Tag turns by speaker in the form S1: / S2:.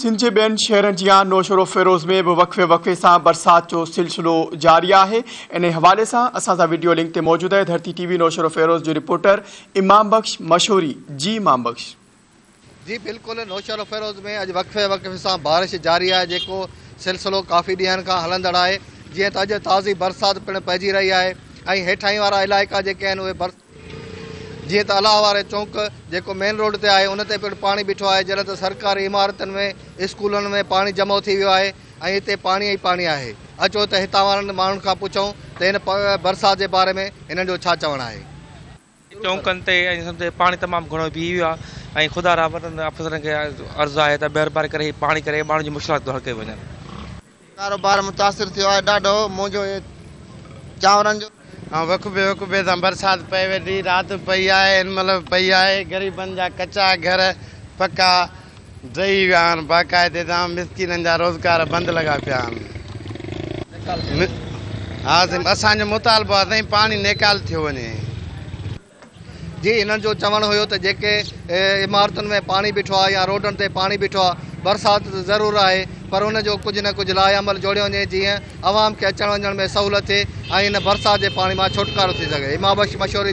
S1: سنڌ جي ٻين شهرن جيان نوشهروفيروز ۾ به وقفي وقفي سان برسات جو سلسلو جاري آهي. انهي حوالي سان اسان سان وڊيو لنڪ تي موجود آهي ڌرتي ٽي وي نوشهروفيروز جو رپورٽر امام بخش مشوري جي امام بخش.
S2: جي بلڪل نوشهروفيروز ۾ اڄ وقفي وقفي سان بارش جاري آهي جيڪو سلسلو ڪافي ڏينهن کان هلندڙ آهي جيئن ته اڄ تازي برسات پڻ پئجي رهي آهي ۽ هيٺاهين وارا علائقا جيڪي آهن اهي جيئن ته الله واري چونڪ جيڪو مين روڊ تي آهي ان تي پڻ پاڻي بيٺو آهي جڏهن ته سرڪاري عمارتن ۾ اسڪولن ۾ پاڻي جمع ٿي ويو آهي ۽ هتي پاڻي ئي پاڻي آهي اچو ته هتان وارن ماڻهن کان پڇون ته هن برسات جي باري ۾ هنن جو ڇا چوڻ آهي.
S3: چونڪن تي ۽ سمجهه پاڻي تمام گهڻو بيهي ويو آهي ۽ خدا را وڏن افسرن کي عرض آهي ته مهرباني ڪري هي پاڻي ڪري ماڻهن جون مشڪلاتون حل ڪيون وڃن.
S4: ڪاروبار متاثر ٿيو آهي ڏاڍو منهنجو هي چانورن جو.
S5: وقفي وقفي سان برسات پئي ويٺي رات به پئي آهي هن مهل به پئي آهي غريبن جا ڪچا گهر پڪا ڊهي ويا آهن باقاعدي سان مسڪينن جا روزگار بند لڳا پيا آهن ها سائين اسان جو مطالبو آهي سائين پاڻي نيڪال ٿيو وڃي.
S2: جي هنن جو چوڻ هيو ته جيڪي عمارتن ۾ پاڻي بيٺو آهي يا روڊن تي پاڻي بيٺو آهي برسات ته ضرور آهي پر ان جو ڪجهه نه ڪجهه لاء عمل جوڙيو وڃي جيئن عوام کي اچڻ وڃڻ ۾ سهولت ٿئي ۽ ان برسات جي پاڻي مان ڇوٽڪارو ٿي سگهي. امام بخش مشوري.